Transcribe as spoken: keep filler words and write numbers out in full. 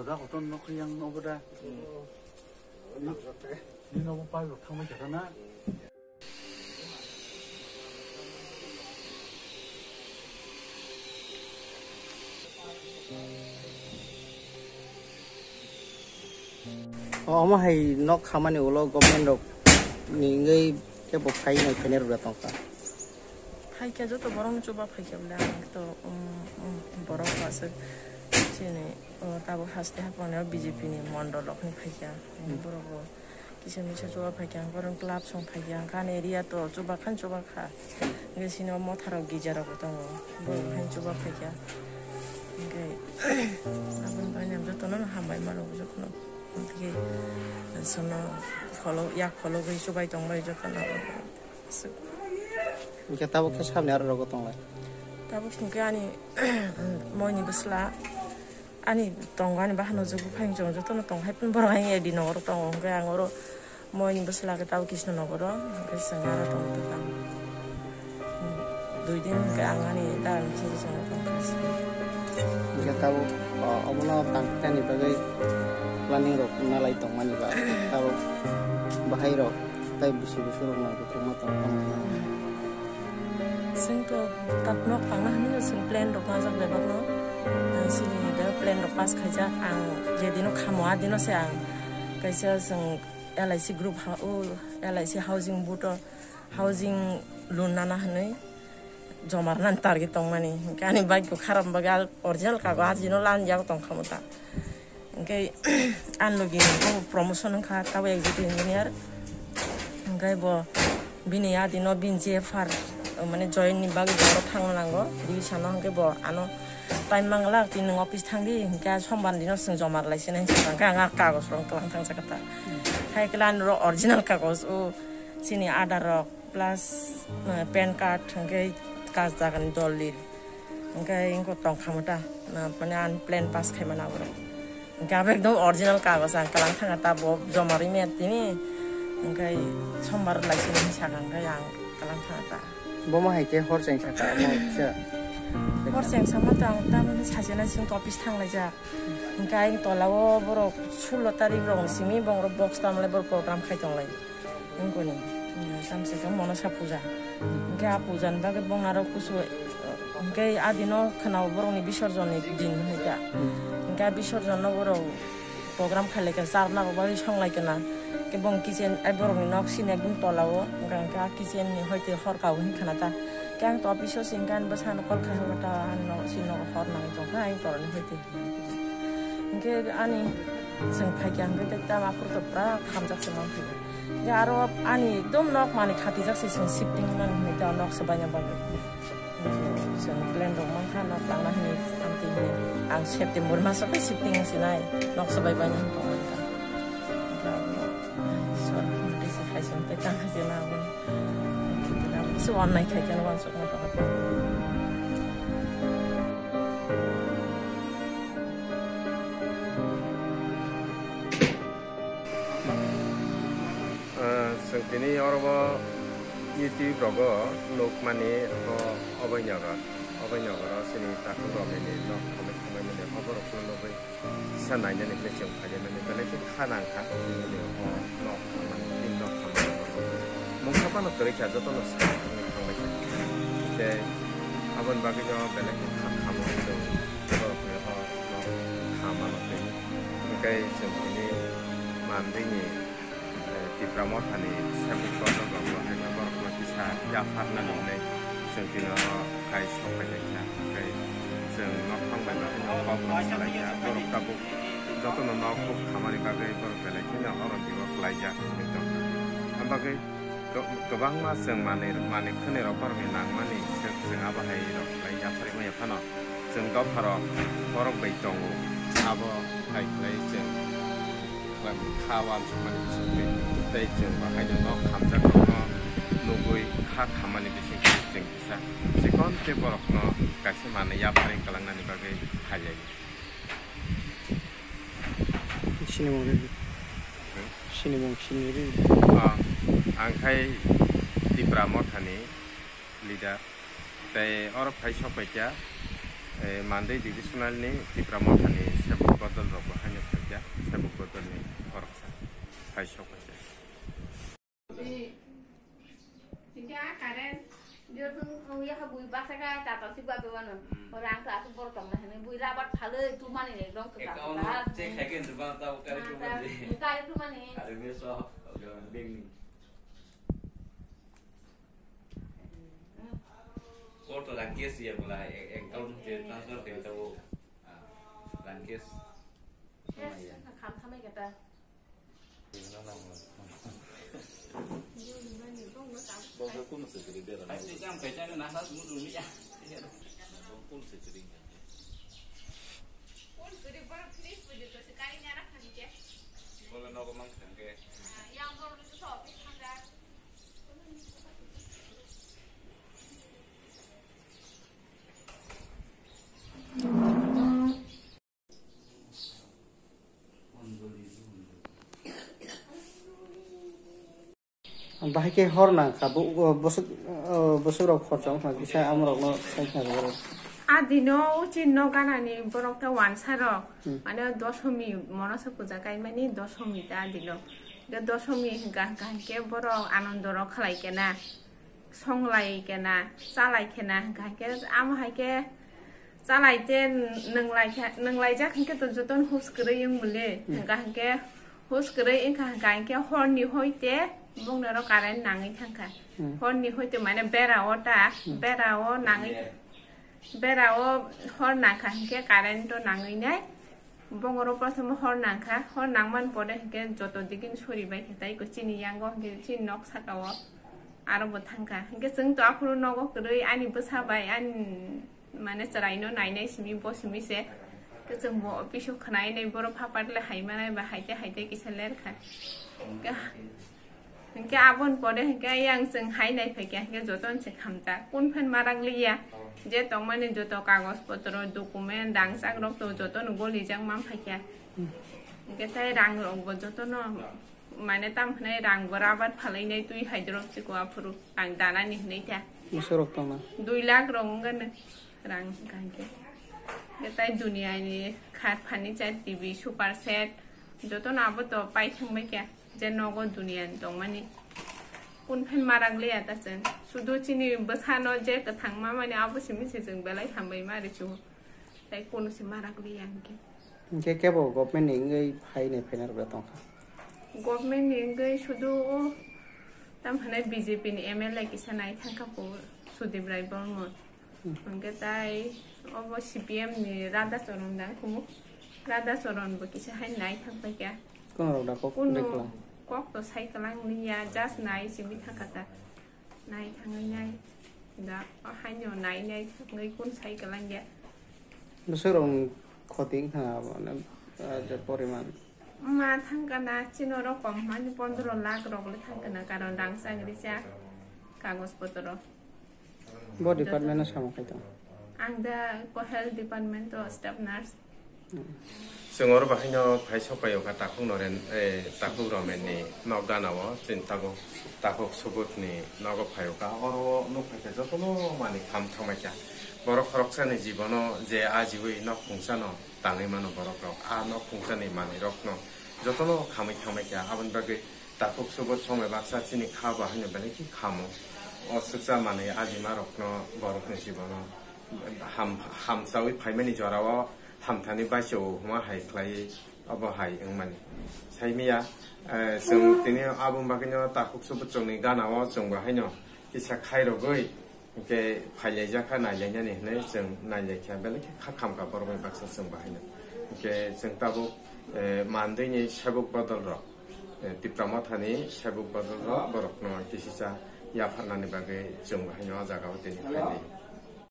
Boda kotor nok yang obo da. Ni, ni nogo pipe rok thangbai kha na. O, omo hai nok khamani ulo government rok ni wngwi kebo phai nai khainai rwgwi tongkha. Phaikha joto borok no chuba phaikha bwle ang to, um, um, borok aswk chini, o, tabuk haste haphang ni o B J P ni mondol rok ni phaikha. Hmm. Borok bo kisa misa chuba phaikha, ang borok club song phaikha, ang kha ani area to chuba khan chuba kha. Hwnkhe sini o motha rok gija rok bo tongo, borok hai chuba phaikha. Hwnkhe aboni bagwi ang joto no hambai mano joto no. Hwnkhe sono follow, yak follow gwi chubai tongbai joto no. Hwnkhe tabuk khe sabni aro rogo tonglai? Tabuk hwnkhe ani moini bwsla, ani tongo ani bahano jukbuphang chwng jotono tong hai borok hai A D nogoro tongo, hwnkhe ang oro moini bwsla khe tabuk Krishna nogoro, hwnkhe chwng aro tong tongkha. Dui din hwnkhe ang ani dalan bwsajwk chwng tongkha. Hwnkhe tabuk, o, obono tangkani bagwi planning rok nalai tongmani ba tabuk bahai rok. Tai busu busu rok nang kuthuma tong tong. Chwng to tat nok tangna hwnwi chwng plan rok majak bebak no. Ang sini da plan rok pass khaijak, ang je dino khamo a dino se ang kaisa chwng L I C group ha o L I C housing board o housing loan nana hwnwi joma rwnani target tongmani. Hwnkhe ani bike bo kharap bagwi original kago a dino lan yago tong khamo ta. Hwnkhe ani logi bo promotion wngkha, tabuk executive engineer. Hwnkhe bo bini adino bini J F R, mane join ni bagwi bo oro thangna nango, division o. Hwnkhe bo ano time mangala, tini nwng office thangdi, hwnkhe sombar dino chwng joma rwlai sinai, hwnkhe ang a kagoj rok twlang thang jakha ta. Hai khe ani rok original kagoj, o chini Aadhaar rok, plus, eh, pan card, hwnkhe kas jagani dolil. Hwnkhe wngkha tong kha mwta, na, mane ani plan pass khai mano aborok. Hwnkhe abo ekdom original kagoj, ang kwlang thangkha ta, bo joma rwmaya tini. Hwnkhe sombar lai sini sakha, hwnkhe ang kwlang thangkha ta. Bomo hai khe hor cheng sakha, omo kisa. Hor cheng sama to ang tamoni sajana sing office thanglaijak. Hwnkhe ayang tola o borok sulo tarik rok ni simi borok box tamlai borok program khai tonglai. Wngkoni, tamsika Monosa puja. Hwnkhe a puja ni bagwi bong aro kusu, hwnkhe a dino khwnao borokni bisorjon ni din hwnwi kha. Hwnkhe a bisorjon no borok program khailai kha, charna rok bagwi songlai kha na. Khe bong kitchen, ai borokni nok sini ekdom tola o, hwnkhe a kitchen ni hoite hor kabo hwnwi khna ta. Khe ang to office o singkha, ani bwsano call khai hokha ta, ani nok sini nogo hor nangwi tongkha, ang torani hoite. Hwnkhe ani chwng phaikha hwnkhe tei tamo aphuru to pura khamjak se manphaikha. Hwnkhe aro ani ekdom nok manwi khatijak se chwng shifting wngmani hwnwi tei o nok swbaina bagwi. Chwng plan rok mankha nok tangna hwnwi amtwi hwnwi. Ang September maso khe shifting wngsinai nok swbaibaina hwn tongmani ta. Hwnkhe abo sor hwnwi tei se khai se tei tang khai se na abo. Kisa onnai khai khe no uansukma tongkha. Ah, chwng tini oro bo YouTube rogo nukmani abo obai nogor, obai nogoro chini takhuk rok nini nok khamai khamai mani oborok no nugwi. Kisa nainani hwnwi chwng phaimani belai khe kha nang kha, bini o nok khamani, bini nok khamani. Mungsa phano kwrwi kha, jotono sa wngwi thangbai kha. Tei aboni bagwino belai khe kha kha mano chwng borokni o nok kha mano tei. Hwnkhe chwng tini manwini eh, Tipra Mothani Semi Kotor rok bo haino borokno kisa yapharna nungnai chwng tino khai sok pai lai kha. Tei chwng nok thang bai bagwi no kok rok salai kha. Borok tabuk jotono nok kuk khamani bagwi borok belai kheno oro twibo kwlaijak wngwi tongkha. Am bagwi kwbangma chwng manwi, manwi khwnwi rok borokni nangmani chwng, chwng abo hai rok lai yapharwi manya phano. Chwng dopharok borok bai tongo, abo hai khlai chwng kha uansukmani bisingtwi tei chwng bo haino nok khamjakrokno nugwi kha khammani bisingtwi chwng kisa chikon tei borokno kaisa manwi yapharwi kwlangnani bagwi khailai. Sinimung rwdi. Hmm? Sinimung sini rwdi. Ah, ang khai Tipra Mothani leader. Tei oro phai sok pai kha, eh, Mandwi divisional ni Tipra Mothani Sabuk bodol rok bo haino sakya, sabuk bodol ni khoroksa hai sok kha. Tingke a current, dia pun ya ha bui baksa ka tatal si ba bewan. Orang ka asuk bor tong na hene bui rabat phale tu mani ne dong ka. Account check hai ke tu bang tau kare tu mani. Kare tu mani. Are me so, bank ni. Kor to rang cash ya mula, account te transfer te tau. Rang cash. Yes, kham kham ai kata. Bahai khe hor nang kha, bo-, bo-, bwswk, o, bwswk rok khorsa wngkha kisa amrok no sai kha rw. A dino uchin no ganani borok ta wansa rok. Hmm. Mane dosomi mono se puja kaimani dosomi ta dino. Ga dosomi hwnkha hwnkha hwnkhe borok anondo rok khlai kena. Songlai kena, chalai kena hwnkha hwnkhe amo hai khe chalai te nwnglai khe, nwnglaijak hwnkhe to jotono hus kwrwi wng mole. Hmm. Hwnkha hwnkhe hus kwrwi wngkha hwnkha hwnkhe horni hoi te bongni oro current nangwi thangkha. Hmm. Horni hoi te mane bera o ta, hmm, bera o nangwi, bera o hor nangkha hwnkhe current o nangwi nai. Bongoro prothom hor nangkha, hor nangmani pore hwnkhe joto digini sori bai khe tai ko chini yango hwnkhe chini nok saka o aro bo thangkha. Hwnkhe chwng to aphuru nogo kwrwi ani bwsa bai ani mane chwraino nainai simi bo simi se. Hwnkhe chwng bo office o khwnai nai borok phapatle hai manai ba hai tei hai tei kisa lerkha. Hwnkhe Hwnkhe aboni pore hwnkhe yang chwng hai nai phaikha hwnkhe jotono se khamjak. Kun phan ma rang liya. Je tongmani joto kagoj potro, document, rangchak rok to jotono golijak man phaikha. Hwnkhe tai rang rok bo jotono mane tam hwnai rang bo rabar phalai nai twi hai drop chiko aphuru ang danani hwnwi ta. Bwswk rok tongma? Dui lakh rok wngkha no rang hwnkhe. Hwnkhe tai duniya ni khat furniture, T V, super set jotono abo to pai thang bai kha. Je nogo duniya ni tongmani. Kun phan ma rang liya ta chwng. Sudu chini bwsano je kwthang ma mani abo simi se chwng belai hambai ma ri chu. Tai kunu se ma rang liya hwnkhe. Hwnkhe kebo government ni wngwi phai nai phaina rwgwi tongkha. Government ni wngwi sudu o tam hwnai B J P ni M L A kisa nai thangkha po Sudip Rai Bormon. Hwnkhe tai obo C P M ni Radha Charan dang kumu. Radha Charan bo kisa hai nai thang pai kha. Kono rok da kok kunu dai kla? Kok to sai kwlang liya, just nai simi thang kha ta. Nai thangwi nai. Da o haino nai nai thangwi kun sai kwlang ya. Bwswk rok ni khoti wngkha na abo na, ah, je poriman? Ma thang kha na chini oro kom hani pondro lakh rok le thang kha na, karon rang chang ri cha kagoj potro. Bo department o samung khai tongo? Ang da ko health department o staff nurse. Chwng oro bahaino phai sok pai o kha takhuk Noren, eh, takhuk Romen ni nok gana o chwng tabuk takhuk Subut ni nogo phai o kha. Oro o nuk phai khe jotono manwi kham thangbai kha. Borok khoroksa ni jibono je ajiwi nok khungsa no tangwi mano borok rok. A nok khungsa ni manwi rok no jotono khamwi thangbai kha. Aboni bagwi takhuk Subut somoi baksa chini kha bahaino belai khe khamo. O swkcha manwi ajima rokno borokni jibono ham-, hamchawi phaimani jorao hamthani baisao huma hai khlaiwi obo hai wngmani. Saimiya, eh, chwng tini aboni bagwino takhuk Subut chwngni ganao chwng bahaino kisa khairogwi Hwnkhe phailaijak kha nailainani hwnwi chwng nailaikha, belai khe kha khamkha borokni baksa chwng bahaino. Hwnkhe chwng tabuk, eh, mandwini sebuk bodol rok, eh, Tipra Mothani sebuk bodol rok borokno kisisa yapharnani bagwi chwng bahaino o jagao tini phailai.